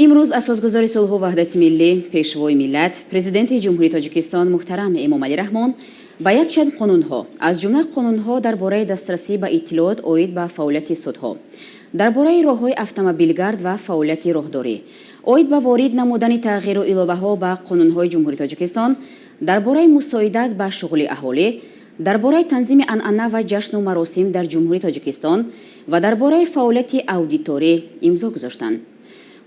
Имрӯз Асосгузори сулҳу ваҳдати миллӣ, Пешвои миллат, Президенти Ҷумҳурии Тоҷикистон муҳтарам Эмомалӣ Раҳмон ба якчанд қонунҳо, аз ҷумла қонунҳо дар бораи дастрасӣ ба иттилоот оид ба фаъолияти судҳо, дар бораи роҳҳои автомобилгард ва фаъолияти роҳдорӣ, оид ба ворид намудани тағйиру иловаҳо ба қонунҳои Ҷумҳурии Тоҷикистон дар бораи мусоидат ба шуғли аҳолӣ, дар бораи танзими анъана ва ҷашну маросим дар Ҷумҳурии Тоҷикистон ва дар бораи фаъолияти аудиторӣ имзо гузоштанд.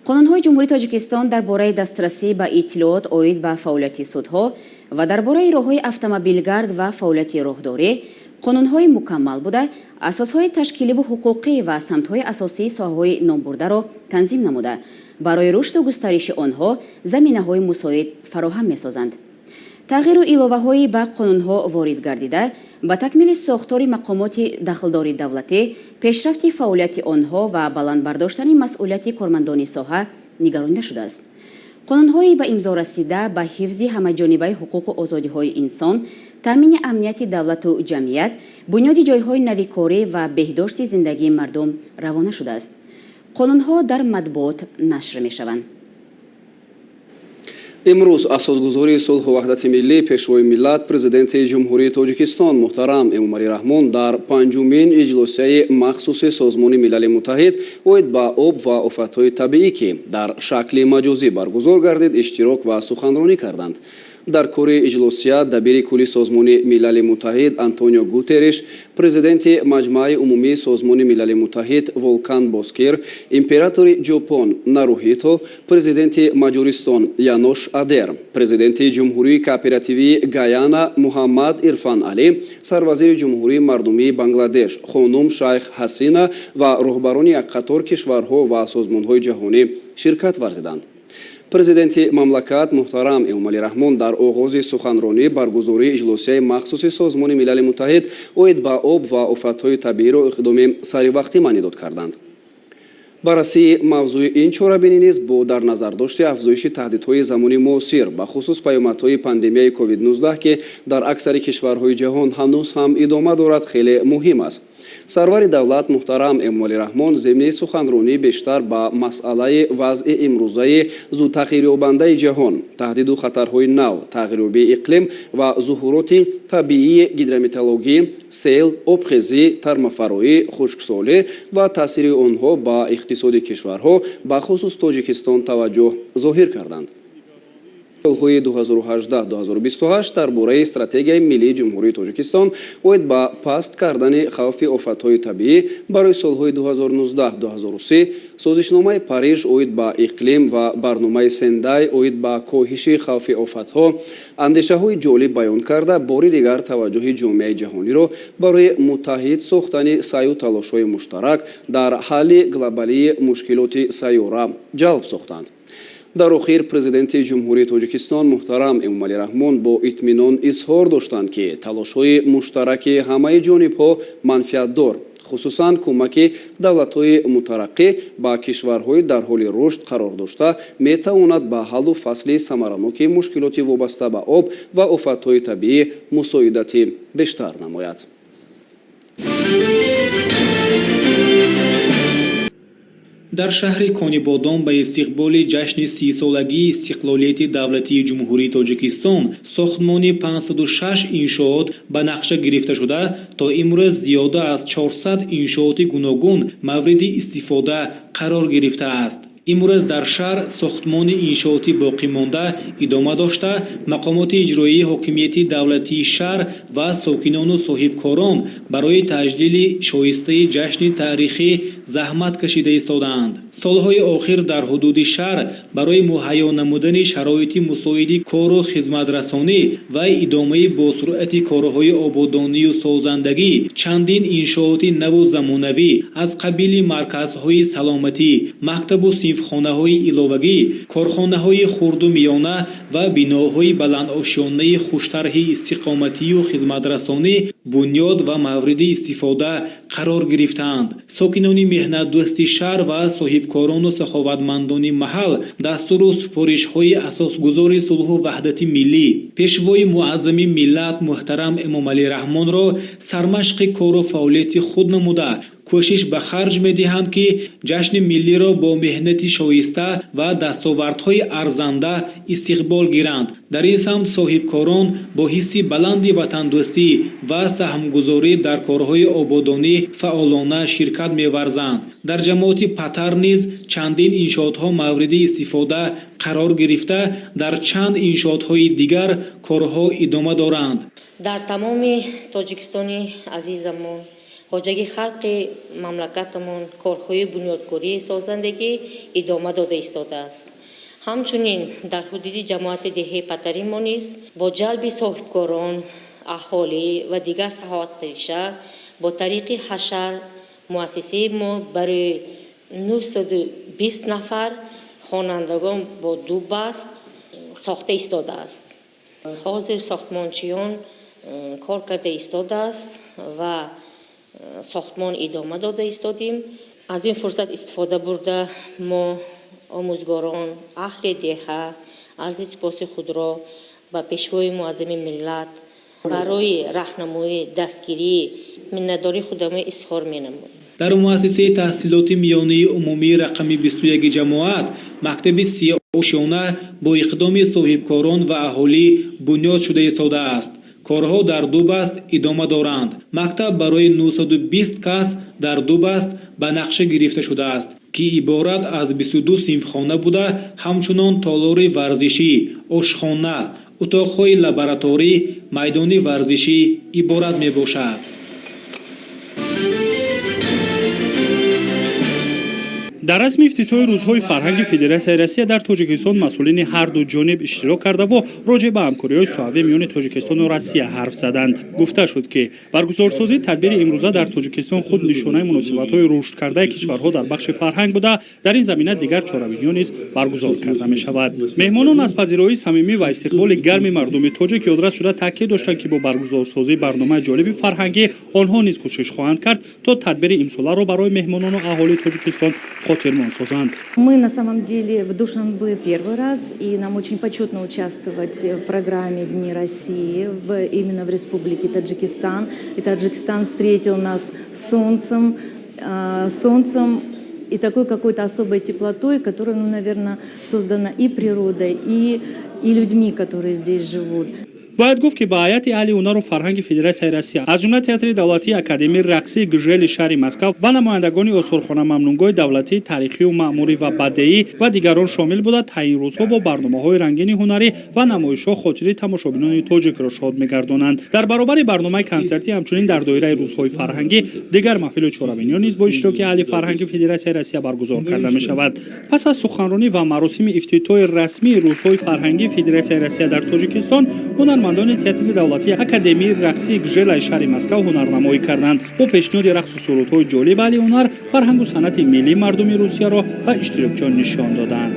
Қонунҳои Ҷумҳурии Тоҷикистон дар бораи дастрасӣ ба иттилоот оид ба фаъолияти судҳо ва дар бораи роҳҳои автомобилгард ва фаъолияти роҳдорӣ қонунҳои мукаммал буда, асосҳои ташкиливу ҳуқуқӣ ва самтҳои асосии соҳаҳои номбурдаро танзим намуда, барои рушду густариши онҳо заминаҳои мусоид фароҳам месозанд. Тағйиру иловаҳои ба қонунҳо ворид гардида ба такмили сохтори мақомоти дахлдори давлатӣ, пешрафти фаъолияти онҳо ва баланд бардоштани масъулияти кормандони соҳа нигаронида шудааст. Қонунҳои ба имзо расида ба ҳифзи ҳамаҷонибаи ҳуқуқу озодиҳои инсон, таъмини амнияти давлату ҷамъият, бунёди ҷойҳои нави корӣ ва беҳдошти зиндагии мардум равона шудааст. Қонунҳо дар матбуот нашр мешаванд. Имрӯз Асосгузори сулҳу ваҳдати миллӣ, Пешвои миллат, Президенти Ҷумҳурии Тоҷикистон муҳтарам Эмомалӣ Раҳмон дар панҷумин иҷлосияи махсуси Созмони Милали Муттаҳид оид ба об ва офатҳои табиӣ, ки дар шакли маҷозӣ баргузор гардид, иштирок ва суханронӣ карданд. Дар кори иҷлосия дабири кулли Созмони Милали Муттаҳид Антонио Гутерриш, президенти Маҷмааи умумии Созмони Милали Муттаҳид Волкан Бозкир, императори Ҷопон Наруҳито, президенти Маҷористон Янош Адер, президенти Ҷумҳурии Кооперативии Гаяна Муҳаммад Ирфан Алӣ, сарвазири Ҷумҳурии Мардумии Бангладеш хонум Шайх Ҳасина ва роҳбарони як қатор кишварҳо ва созмонҳои ҷаҳонӣ ширкат варзиданд. Президенти мамлакат муҳтарам Эмомалӣ Раҳмон дар оғози суханронӣ баргузории иҷлосияи махсуси Созмони Милали Муттаҳид оид ба об ва офатҳои табииро иқдоми саривақтӣ маънидод карданд. Баррасии мавзӯи ин чорабинӣ низ бо дар назардошти афзоиши таҳдидҳои замони муосир, бахусус паёмадҳои пандемияи COVID-19, ки дар аксари кишварҳои ҷаҳон ҳанӯз ҳам идома дорад, хеле муҳим аст. Сарвари давлат муҳтарам Эмомалӣ Раҳмон зимни суханронӣ бештар ба масъалаи вазъи имрӯзаи зудтағйирёбандаи ҷаҳон, таҳдиду хатарҳои нав, тағйирёбии иқлим ва зуҳуроти табиии гидрометеорологӣ, сел, обхезӣ, тармафароӣ, хушксолӣ ва таъсири онҳо ба иқтисоди кишварҳо, бахусус Тоҷикистон, таваҷҷӯҳ зоҳир карданд. Солҳои 2018-2028, дар бораи Стратегияи миллии Ҷумҳурии Тоҷикистон оид ба паст кардани хавфи офатҳои табиӣ барои солҳои 2019-2030, Созишномаи Париж оид ба иқлим ва барномаи Сендай оид ба коҳиши хавфи офатҳо андешаҳои ҷолиб баён карда, бори дигар таваҷҷӯҳи ҷомеаи ҷаҳониро барои муттаҳид сохтани саъю талошҳои муштарак дар ҳалли глобалии мушкилоти сайёра ҷалб сохтанд. Дар охир Президенти Ҷумҳурии Тоҷикистон муҳтарам Эмомалӣ Раҳмон бо итминон изҳор доштанд, ки талошҳои муштараки ҳамаи ҷонибҳо манфиатдор, хусусан кӯмаки давлатҳои мутараққӣ ба кишварҳои дар ҳоли рушд қарор дошта, метавонад ба ҳаллу фасли самараноки мушкилоти вобаста ба об ва офатҳои табиӣ мусоидати бештар намояд. Дар шаҳри Конибодом ба истиқболи ҷашни 30-солагии истиқлолияти давлатии Ҷумҳурии Тоҷикистон сохтмони 506 иншоот ба нақша гирифта шуда, то имрӯз зиёда аз 400 иншооти гуногун мавриди истифода қарор гирифтааст. Имрӯз дар шаҳр сохтмони иншооти боқимонда идома дошта, мақомоти иҷроии ҳокимияти давлатии шаҳр ва сокинону соҳибкорон барои таҷлили шоистаи ҷашни таърихӣ заҳмат кашида истодаанд. Солҳои охир дар ҳудуди шаҳр барои муҳайё намудани шароити мусоиди кору хизматрасонӣ ва идомаи босуръати корҳои ободонию созандагӣ чандин иншооти наву замонавӣ аз қабили марказҳои саломатӣ, мактабу синфхонаҳои иловагӣ, корхонаҳои хурду миёна ва биноҳои баландошёнаи хуштарҳи истиқоматию хизматрасонӣ бунёд ва мавриди истифода қарор гирифтаанд. Сокинони меҳнатдӯсти шаҳр ва соҳибкорону саховатмандони маҳал дастуру супоришҳои Асосгузори сулҳу ваҳдати миллӣ, Пешвои муаззами миллат муҳтарам Эмомалӣ Раҳмонро сармашқи кору фаъолияти худ намуда, Кӯшиш ба харҷ медиҳанд, ки ҷашни миллиро бо меҳнати шоиста ва дастовардҳои арзанда истиқбол гиранд. Дар ин самт соҳибкорон бо ҳисси баланди ватандӯстӣ ва саҳмгузорӣ дар корҳои ободонӣ фаъолона ширкат меварзанд. Дар ҷамоати Патар низ чандин иншоотҳо мавриди истифода қарор гирифта, дар чанд иншоотҳои дигар корҳо идома доранд. Дар тамоми Тоҷикистони азизамон, хоҷагии халқи мамлакатамон корҳои бунёдкории созандагӣ идома дода истодааст. Ҳамчунин дар ҳудуди ҷамоати деҳаи Патари мо низ бо ҷалби соҳибкорон, аҳолӣ ва дигар саховатпеша бо тариқи ҳашар муассисаи мо барои 920 нафар хонандагон бо ду баст сохта истодааст. Ҳозир сохтмончиён кор карда истодааст ва сохтмон идома дода истодим. Аз ин фурсат истифода бурда, мо, омӯзгорон, аҳли деҳа, арзи сипоси худро ба Пешвои муаззами миллат барои раҳнамоӣ, дастгирӣ миннатдории худро изҳор менамоем. Дар муассисаи таҳсилоти миёнаи умумии рақами 21 ҷамоат мактаби сеошёна бо иқдоми соҳибкорон ва аҳолӣ бунёд шуда истодааст. Корҳо дар ду баст идома доранд. Мактаб барои 920 кас дар ду баст ба нақша гирифта шудааст, ки иборат аз 22 синфхона буда, ҳамчунон толори варзишӣ, ошхона, утоқҳои лабораторӣ, майдони варзишӣ иборат мебошад. Дар расми ифтитоҳи Рӯзҳои фарҳанги Федератсияи Россия дар Тоҷикистон масъулини ҳар ду ҷониб иштирок кардаву роҷеъ ба ҳамкориҳои соҳавӣ миёни Тоҷикистону Россия ҳарф заданд. Гуфта шуд, ки баргузорсозии тадбири имрӯза дар Тоҷикистон худ нишонаи муносибатҳои рушдкардаи кишварҳо дар бахши фарҳанг буда, дар ин замина дигар чорабиниҳо низ баргузор карда мешавад. Меҳмонон аз пазироии самимӣ ва истиқболи гарми мардуми тоҷик ёдрас шуда, таъкид доштанд, ки бо баргузорсозии барномаи ҷолиби фарҳангӣ онҳо низ кӯшиш хоҳанд кард, то тадбири имсоларо барои меҳмонону аҳолии Тоҷикистон хотирмон созанд. Мы на самом деле в Душанбе первый раз, и нам очень почетно участвовать в программе Дни России именно в Республике Таджикистан. И Таджикистан встретил нас солнцем и такой какой-то особой теплотой, которая, ну, наверное, создана и природой, и людьми, которые здесь живут. Бояд гуфт, ки ба ҳайати аҳли ҳунару фарҳанги Федератсияи Россия, аз ҷумла Театри давлатии академияи рақсии Гжели шаҳри Москав ва намояндагони осорхона, мамнунгоҳи давлатии таърихию маъмурӣ ва бадеӣ ва дигарон шомил буда, та ин рӯзҳо бо барномаҳои рангини ҳунарӣ ва намоишҳо хотири тамошобинони тоҷикро шод мегардонанд. Дар баробари барномаи консертӣ, ҳамчунин дар доираи рӯзҳои фарҳангӣ дигар маҳфилу чорабиниҳо низ бо иштироки аҳли фарҳанги Федератсияи Россия баргузор карда мешавад. Пас аз суханронӣ ва маросими ифтитоҳи расмии Рӯзҳои фарҳангии Федератсияи Россия дар Тоҷикистон, ҳунармандони Театри давлатии академияи рақсии Гжелаи шаҳри Москав ҳунарнамоӣ карданд. Бо пешниҳоди рақсу сурудҳои ҷолиб аҳли ҳунар фарҳангу санъати миллии мардуми Русияро ба иштирокчиён нишон доданд.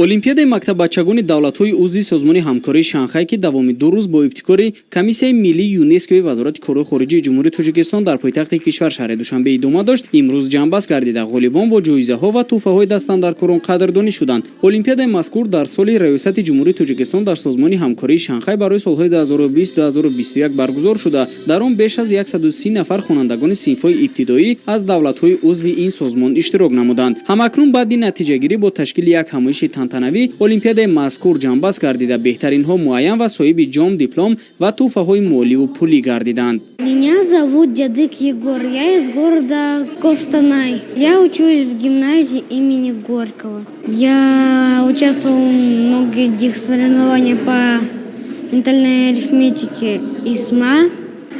Олимпиадаи мактаббачагони давлатҳои узви Созмони ҳамкории Шанхай, ки давоми 2 рӯз бо ибтикори Комиссияи миллии ЮНЕСКОи Вазорати корҳои хориҷии Ҷумҳурии Тоҷикистон дар пойтахти кишвар, шаҳри Душанбе, идома дошт, имрӯз ҷамъбаст гардида, ғолибон бо ҷоизаҳо ва тӯҳфаҳои дастандаркорон қадрдонӣ шуданд. Олимпиадаи мазкур дар соли раёсати Ҷумҳурии Тоҷикистон дар Созмони ҳамкории Шанхай барои солҳои 2020-2021 баргузор шуда, дар он беш аз 130 нафар хонандагони синфҳои ибтидоӣ аз давлатҳои узви ин созмон иштирок намуданд. Ҳамакнун баъди натиҷагирӣ бо ташкили як ҳамоиши тантанавӣ олимпиадаи мазкур ҷамъбаст гардида, беҳтаринҳо муайян ва соҳиби ҷом, диплом ва тӯҳфаҳои моливу пулӣ гардиданд. Меня зовут Дядык Егор, я из города Костанай. Я учусь в гимназии имени Горького. Я участвовал в многих соревнованиях по ментальной арифметике ИСМА.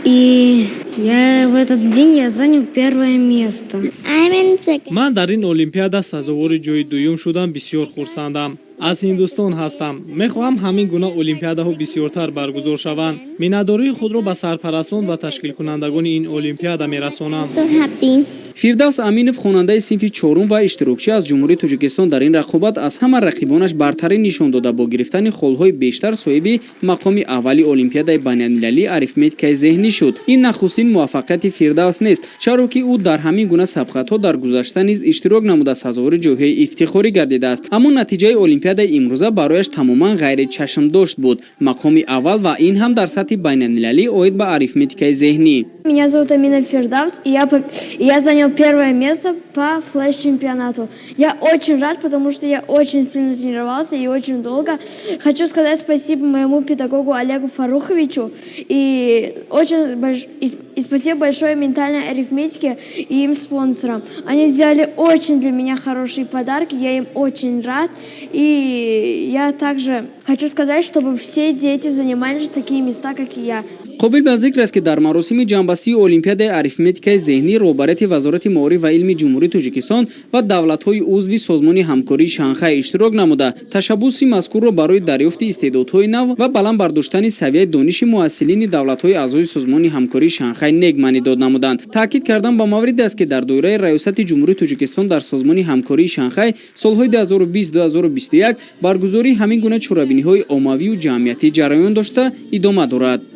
И я в этот день я занял первое место. Ман дар ин олимпиада сазовори ҷои дуюм шудам, бисёр хурсандам. Аз Ҳиндустон ҳастам. Мехоҳам ҳамин гуна олимпиадаҳо бисёртар баргузор шаванд. Миннатдории худро ба сарпарастон ва ташкилкунандагони ин олимпиада мерасонам. So happy. Фирдавс Аминов, хонандаи синфи чорум ва иштирокчӣ аз Ҷумҳурии Тоҷикистон, дар ин рақобат аз ҳама рақибонаш бартарӣ нишон дода, бо гирифтани холҳои бештар соҳиби мақоми аввали олимпиадаи байналмилалии арифметикаи зеҳнӣ шуд. Ин нахустин муваффақияти Фирдавс нест, чаро ки ӯ дар ҳамин гуна сабқатҳо дар гузашта низ иштирок намуда, сазовори ҷойҳои ифтихорӣ гардидааст. Аммо натиҷаи олимпиадаи имрӯза барояш тамоман ғайричашмдошт буд: мақоми аввал, ва ин ҳам дар сатҳи байналмилалӣ оид ба арифметикаи зеҳнӣ. Меня зовут Амина Фирдавс, и я занял первое место по флеш-чемпионату. Я очень рад, потому что я очень сильно тренировался и очень долго. Хочу сказать спасибо моему педагогу Олегу Фаруховичу и спасибо большое ментальной арифметике и им спонсорам. Они сделали очень для меня хорошие подарки, я им очень рад. И я также хочу сказать, чтобы все дети занимали такие места, как и я. Қобил ба зикр аст, ки дар маросими ҷамъбастии олимпиадаи арифметикаи зеҳнӣ роҳбарияти Вазорати маориф ва илми Ҷумҳурии Тоҷикистон ва давлатҳои узви Созмони ҳамкории Шанхай иштирок намуда, ташаббуси мазкурро барои дарёфти истеъдодҳои нав ва баланд бардоштани савияи дониши муҳассилини давлатҳои аъзои Созмони ҳамкории Шанхай нек маънидод намуданд. Таъкид кардан ба мавриде аст, ки дар доираи раёсати Ҷумҳурии Тоҷикистон дар Созмони ҳамкории Шанхай солҳои 2020-2021 баргузории ҳамин гуна чорабиниҳои оммавию ҷамъиятӣ ҷараён дошта, идома дорад.